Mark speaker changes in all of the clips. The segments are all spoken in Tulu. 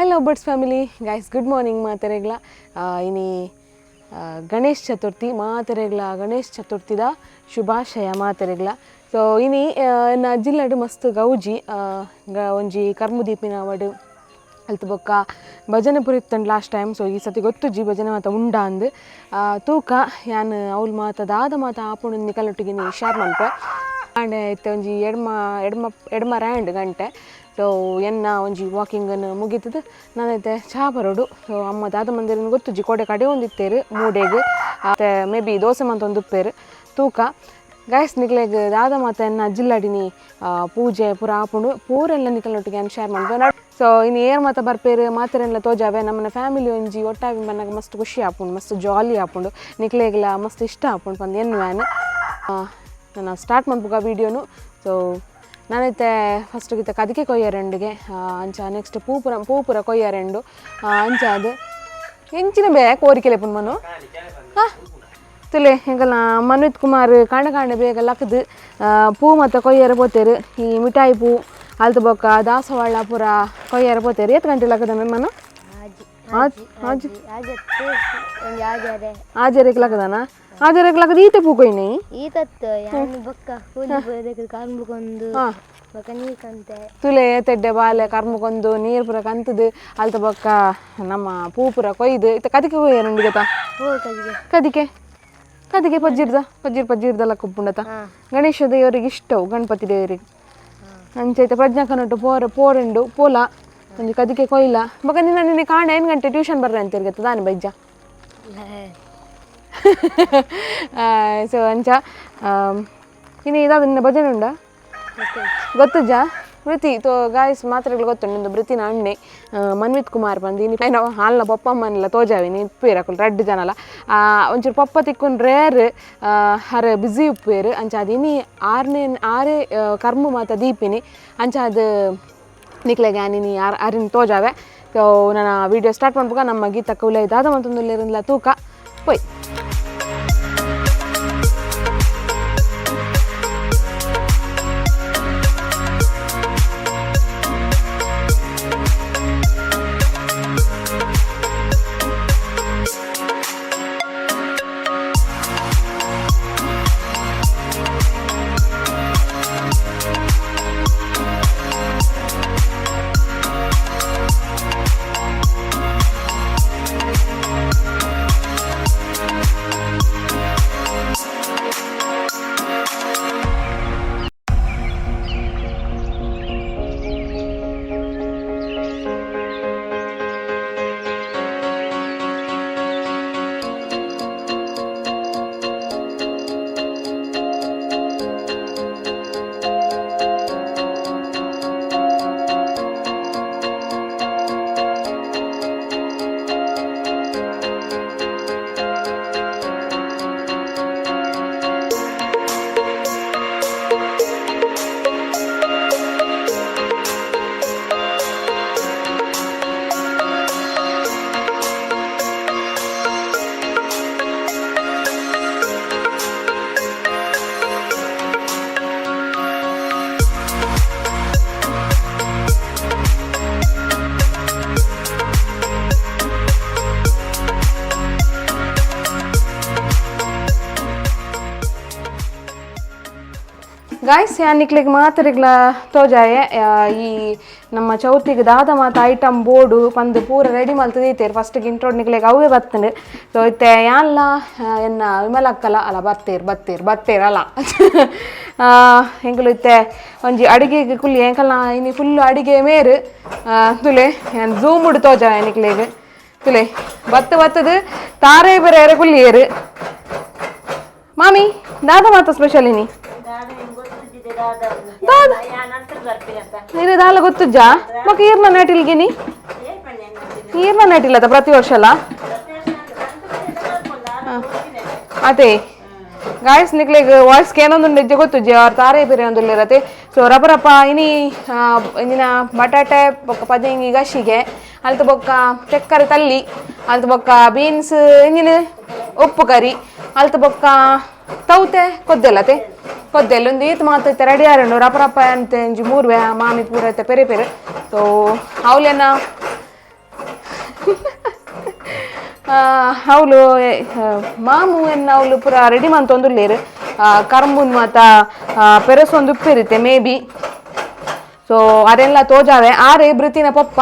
Speaker 1: Hi love birds family guys, good morning ಮಾತೆರೆಗ್ಲ. ಇನಿ ಗಣೇಶ್ ಚತುರ್ಥಿ ಮಾತೆರೆಗ್ಲ, ಗಣೇಶ್ ಚತುರ್ಥಿದ ಶುಭಾಶಯ ಮಾತೆರೆಗ್ಲ. ಸೊ ಇನಿ ಎನ್ನ ಜಿಲ್ಲಡು ಮಸ್ತ್ ಗೌಜಿ, ಒಂಜಿ ಕರ್ಮದೀಪಿನ ವಡು ಅಲ್ತ ಬೊಕ್ಕ ಭಜನೆ ಪೂರ ಇತ್ತಂಡು last time. So ಈ ಸತಿ ಗೊತ್ತುಜ್ಜಿ ಭಜನೆ ಮಾತ ಉಂಡ ಅಂದ್. ತೂಕ ಯಾನ್ ಅವ್ಲು ಮಾತ ದಾದ ಮಾತ ಆಪುಂಡು ನಿಕಲೊಟ್ಟಿಗೆ ನೀ ಶೇರ್ ಮನ್ಪೆ. ಆಂಡ್ ಇತ್ತೆ ಒಂಜಿ ಎಡ್ಮ ಎಡ್ಮ ಎಡ್ಮ ರ್ಯಾಂಡ್ ಗಂಟೆ. ಸೊ ಎನ್ನ ಒಂಜಿ ವಾಕಿಂಗನ್ನು ಮುಗಿತದ, ನಾನೈತೆ ಚಹಾ ಬರೋಡು. ಸೊ ಅಮ್ಮ ದಾದ ಮಂದಿರನ್ ಗೊತ್ತುಜ್ಜಿ, ಕೋಡೆ ಕಡೆ ಒಂದಿತ್ತೇರು ಮೂಡೆಗ್, ಮತ್ತೆ ಮೇ ಬಿ ದೋಸೆ ಮಂತ ಒಂದು ಉಪ್ಪೇರು ತೂಕ. ಗಾಯ್ಸ್ ನಿಕ್ಲೆಗ್ ದಾದ ಮಾತ ಎನ್ನ ಜಿಲ್ಲಡಿನಿ ಪೂಜೆ ಪೂರ ಆಪುಂಡು ಪೂರೆಲ್ಲ ನಿಕಲ್ನೊಟ್ಟಿಗೆ ಏನು ಶೇರ್ ಮನ್ಪೆ. ಸೊ ಇನ್ನು ಏರ್ ಮಾತ ಬರ್ಪೇರು ಮಾತೆರೆಲ್ಲ ತೋಜಾವೆ. ನಮ್ಮನ ಫ್ಯಾಮಿಲಿ ಒಂಜಿ ಒಟ್ಟಾಗಿ ಬನ್ನಾಗ ಮಸ್ತ್ ಖುಷಿ ಆಪುಂಡು, ಮಸ್ತ್ ಜಾಲಿ ಆಪುಂಡು, ನಿಕ್ಲೆಗ್ಲ ಮಸ್ತ್ ಇಷ್ಟ ಆಪುಂಡು ಪಂದ್ ಎನ್ನುವೆ. ನಾನು ಸ್ಟಾರ್ಟ್ ಮನ್ಪುಗ ವೀಡಿಯೋನು. ಸೊ ನಾನೈತೆ ಫಸ್ಟ್ ಗಿತ್ತ ಕದಿಕೆ ಕೊಯ್ಯರೆಂಡಿಗೆ ಅಂಚ ನೆಕ್ಸ್ಟ್ ಪೂಪುರ ಪೂಪುರ ಕೊಯ್ಯರೆಂಡು ಅಂಚ ಅದು ಎಂಚಿನ ಬೇ ಕೋರಿಕೆಲೆ ಪುನ್ ಮನು ಹಾಂ ತುಲೆ ಎಂಕಲ್ನ ಮನ್ವಿತ್ ಕುಮಾರ್ ಕಾಂಡ ಕಾಂಡ ಬೇಗ ಲಕ್ಕದು ಪೂ ಮತ್ತು ಕೊಯ್ಯರ ಪೋತೇರು. ಈ ಮಿಠಾಯಿ ಪೂ ಅಲ್ತ ಬೊಕ್ಕ ದಾಸವಾಳ ಪೂರ ಕೊಯ್ಯರ ಪೋತೇರು. ಏತ್ ಗಂಟೆ ಲಕ್ಕದ ಮನು? ಆಜರೆಗ್ ಲಕ್ಕದನ? ಆಜರೆಗ್ ಲಕ್ಕದ ಈತೆ ಪೂ ಕೊಯ್ನಿ. ತುಲೆ ತೆಡ್ಡೆ ಬಾಲೆ ಕರ್ಮಕೊಂದು ನೀರು ಪೂರ ಕಂತದು ಅಲ್ತ ಬೊಕ್ಕ ನಮ್ಮ ಪೂ ಪೂರ ಕೊಯ್ದು ಇತ್ತ ಕದಿಕೆ ಕೊಯ್ಯರ ಗೊತ್ತಾ? ಕದಿಕೆ ಕದಿಕೆ ಪಜ್ಜಿರ್ದ ಪಜ್ಜಿರ್ ಪಜ್ಜಿರ್ದಲ್ಲ ಕುಪ್ಪುಂಡತ ಗಣೇಶ ದೇವರಿಗೆ ಇಷ್ಟವು, ಗಣಪತಿ ದೇವರಿಗೆ. ಅಂಚೈತೆ ಪ್ರಜ್ಞಾ ಕನಟು ಪೋರ ಪೋರೆಂಡು ಪೋಲ ಒಂಜಿ ಕದಿಕೆ ಕೊಯ್ಲ. ಬೊಕ ನಿನ್ನ ನಿನ್ನೆ ಕಾಣ ಏನ್ ಗಂಟೆ ಟ್ಯೂಷನ್ ಬರ್ರೆ ಅಂತ ತಿರ್ಗತ್ತ ದಾನಿ ಬೈಜ. ಸೊ ಅಂಚ ಇನ್ನು ಇದಾದ ನಿನ್ನ ಭಜನೆ ಉಂಡಾ ಗೊತ್ತುಜ್ಜಾ? ವೃತ್ತಿ ತೋ ಗಾಯ್ಸ್ ಮಾತ್ರೆಗಳು ಗೊತ್ತುಂಡು. ನಿಂದು ವೃತ್ತಿನ ಅಣ್ಣೆ ಮನ್ವಿತ್ ಕುಮಾರ್ ಬಂದು ಇನಿ ನಾವು ಹಾಲ್ನ ಪಪ್ಪ ಅಮ್ಮನೆಲ್ಲ ತೋಜಾವಿ. ನೀ ಇಪ್ಪೇರು ಅಕುಲು ರಡ್ಡ್ ಜನಲ. ಒಂಚೂರು ಪಪ್ಪ ತಿಕ್ಕೊಂಡು ರೇರ್ ಹರ ಬ್ಯುಸಿ ಉಪ್ಪೇರು. ಅಂಚ ಅದು ಇನಿ ಆರನೇ ಆರೇ ಕರ್ಮ ಮಾತ ದೀಪಿನಿ. ಅಂಚ ಅದು ನಿಕ್ಲೆಗೆ ಇನಿ ಆರ್ ಅರಿನ್ ತೋಜಾವೆ. ಸೊ ನನ್ನ ವಿಡಿಯೋ ಸ್ಟಾರ್ಟ್ ಮಾಡ್ಬೇಕ. ನಮ್ಮ ಗೀತ ಕೌಲೆ ದಾದ ಮತ್ತೊಂದು ತೂಕ ಪೋಯ್. ಗಾಯ್ಸ್ ಯಾನ್ ನಿಕ್ಲೆಗ್ ಮಾತೆರೆಗ್ಲ ತೋಜಾಯೆ. ಈ ನಮ್ಮ ಚೌತಿಗೆ ದಾದ ಮಾತ ಐಟಮ್ ಬೋರ್ಡು ಪಂದು ಪೂರ ರೆಡಿ ಮಲ್ತದ ದೀತೆರ್. ಫಸ್ಟ್ ಇಂಟ್ರೋಡ್ ನಿಕ್ಲೆಗ್ ಅವೇ ಬತ್ತಂಡು. ಸೊ ಇತ್ತೆ ಯಾನ್ಲ ಎನ್ನ ವಿಮಲಕ್ಕಲ ಅಲ್ಲ ಬತ್ತೇರ್ ಬತ್ತೇರ್ ಬತ್ತೇರ್ ಅಲ್ಲ ಎಂಕುಲು ಇತ್ತೆ ಒಂಜಿ ಅಡಿಗೆಗೆ ಕುಲ್ಲಿ. ಎಂಕಲ್ನ ಇನಿ ಫುಲ್ ಅಡಿಗೆ ಮೇರು. ತುಲೆ ಯಾನ್ ಝೂಮ್ ಉಡು ತೋಜಾಯ ನಿಕ್ಲೆಗ್. ತುಲೆ ಬತ್ತ ಬತ್ತದು ತಾರೆ ಬೇರೆ ಕುಲ್ಲಿಯೇರು. ಮಾಮಿ ದಾದ ಮಾತ ಸ್ಪೆಷಲ್ ಇನಿ? ನೀರು ದಾಲ ಗೊತ್ತುಜ್ಜಾ? ಮಕ್ಕ ಈರ್ನ ನಾಟಿಲ್ಗಿನಿ ಈರ್ನ ನಾಟಿಲ್ಲದ ಪ್ರತಿ ವರ್ಷ ಅಲ್ಲ? ಅದೇ ಗಾಯ್ಸ್ ನಿಕ್ಲೆಗ್ ವಾಯ್ಸ್ ಏನೊಂದು ಹೆಜ್ಜೆ ಗೊತ್ತುಜ್ಜಿ, ಅವ್ರ ತಾರೆ ಬೇರೆ ಒಂದುಲ್ಲಿರತ್ತೆ. ಸೊ ರಪ ರಪ ಇನಿ ಇಂದಿನ ಬಟಾಟೆ ಬೊಕ್ಕ ಪದಿಂಗಿ ಗಶಿಗೆ ಅಲ್ತ ಬೊಕ್ಕ ಚಕ್ಕರೆ ತಲ್ಲಿ ಅಲ್ತ ಬೊಕ್ಕ ಬೀನ್ಸ್ ಇಂಜಿನ ಉಪ್ಪು ಕರಿ ಅಲ್ತ ಬೊಕ್ಕ ತೌತೆ ಕೊದ್ದೆಲ್ಲತೆ ಕೊದ್ದೆಲ್ಲ ಒಂದು ಈತ್ ಮಾತೈತೆ ರೆಡಿ ಆರಂಡು. ರಪ ರಪ ಅಂತ ಒಂಜಿ ಮೂರ್ವೆ ಮಾಮಿ ಪೂರ ಐತೆ ಪೆರೆ ಪೆರೆ. ಸೊ ಅವ್ಲೆನ ಅವಳು ಮಾಮು ಎನ್ನ ಅವಳು ಪೂರ ರೆಡಿ ಮಂತೊಂದುಲ್ಲೇರು ಕರಂಬುನ್ ಮಾತ ಪೆರಸೊಂದು ಉಪ್ಪಿರುತ್ತೆ ಮೇ ಬಿ. ಸೊ ಅದೆಲ್ಲ ತೋಜಾವೆ ಆರೆ ಬೃತಿನ ಪಪ್ಪ.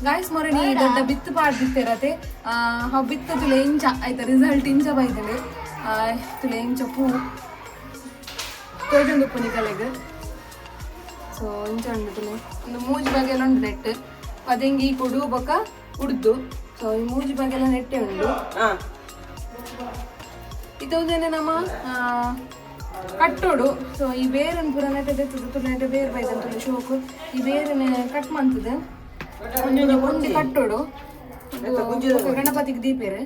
Speaker 1: ಗಾಯ್ಸ್, ಮೊರಣಿ ದೊಡ್ಡ ಬಿತ್ತು ಪಾಡ್ದಿತ್ತೇರತೆ. ಹಾವು ಬಿತ್ತ ತುಲೆ ಇಂಚ ಆಯ್ತಾ, ರಿಸಲ್ಟ್ ಇಂಚ ಬೈದಲೆ. ತುಲೆ ಇಂಚ ಪೂ ತೋಜೊಂದು ಉಪ್ಪು ನಿಕಲೆಗ್. ಸೊ ಇಂಚ ಉಂಡು ತುಲೆ. ಒಂದು ಮೂಜಿ ಬಗೆಲ್ಲ ಉಂಡು ನೆಟ್, ಪದೆಂಗಿ, ಕೊಡು ಬೊಕ ಉಡ್ದು. ಸೊ ಈ ಮೂಜಿ ಬಗೆಲ್ಲ ನೆಟ್ಟೆ ಉಂಡು. ಇದೊಂದೇನೆ ನಮ್ಮ ಕಟ್ಟೋಡು. ಸೊ ಈ ಬೇರನ್ನು ಪೂರ ನೆಟ್ಟೆ ತುಲೆ, ನೆಟ್ಟೆ ಬೇರು ಬೈದಂತುಲೆ ಶೋಕು. ಈ ಬೇರನೆ ಕಟ್ ಮಂತದೆ ಒಂಜೊಂಜಿ ಒಂಜಿ ಕಟ್ಟೋಡು. ಒಂದು ಬೊಕ ಗಣಪತಿಗೆ ದೀಪೇರು.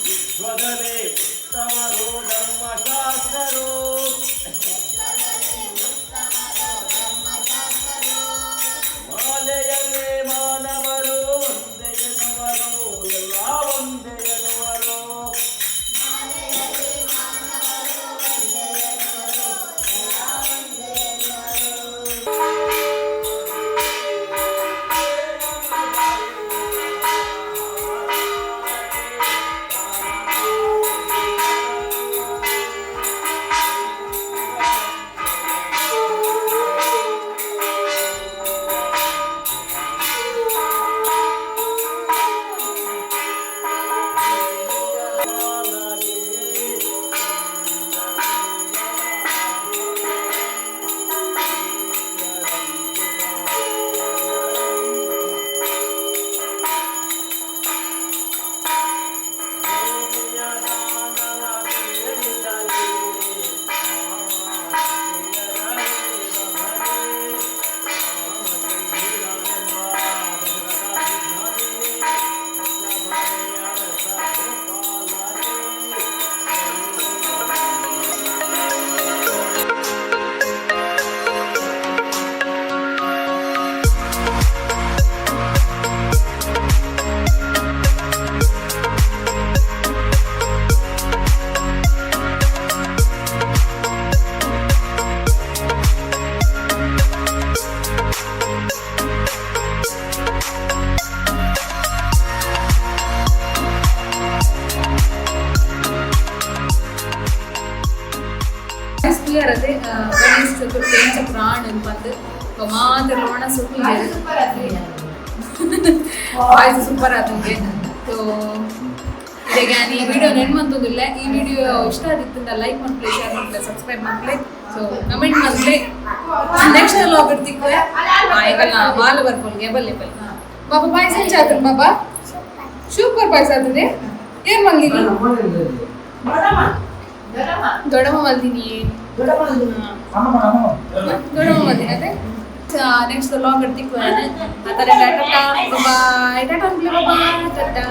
Speaker 2: ವಿಶ್ವದಲ್ಲಿ ಉತ್ತಮರು ಧರ್ಮಶಾಸ್ತ್ರರು. ಮಾಲೆಯಲ್ಲಿ ಮಾನವರು ಒಂದೇ ಎನ್ನುವರು, ಎಲ್ಲ ಒಂದೇ ಎನ್ನುವರು.
Speaker 3: ಗಣೇಶ ಚತುರ್ಥಿ ಎಂಚ ಪ್ರಾಣ ಪಂದ್. ಮಾತ್ರ ಒಣ ಸುಟ್ಟು ವಾಯ್ಸ್ ಸೂಪರ್ ಆತಂಗೆ. ಸೊ ಇಡೆಗೆ ಈ ವಿಡಿಯೋ ನೆನ್ಮಂತದಿಲ್ಲ. ಈ ವಿಡಿಯೋ ಇಷ್ಟ ಆಗಿತ್ತಂದ ಲೈಕ್ ಮಾಡ್ಲಿ, ಶೇರ್ ಮಾಡ್ಲಿ, ಸಬ್ಸ್ಕ್ರೈಬ್ ಮಾಡ್ಲಿ, ಸೊ ಕಮೆಂಟ್ ಮಾಡ್ಲಿ. ನೆಕ್ಸ್ಟ್ ಲಾಗ್ ಇರ್ತಿಕ್ವೆ ಈಗಲ್ಲ ಬಾಲ ಬರ್ಕೊಂಡ್ಗೆ ಬಲ್ಲೆ ಬಲ್ಲೆ. ಬಾಬಾ, ಪಾಯಸ ಎಂಚ ಆತನ್ ಬಾಬಾ? ಸೂಪರ್ ಪಾಯಸ ಆತದೆ. ಏನ್ ಮಲ್ದಿನಿ? ದೊಡ್ಡಮ್ಮ ಮಲ್ದಿನಿ, ದೊಡ್ಡಮ್ಮ ಮಲ್ದಿನಿ. ಅದೇ ನೆಕ್ಸ್ಟ್ ಲಾಗ್ ಇರ್ತಿಕ್ವೆ. ಆ ಥರ. ಟಾಟಾ, ಬಾಯ್. ಟಾಟಾ, ಬಾಯ್, ಟಾಟಾ.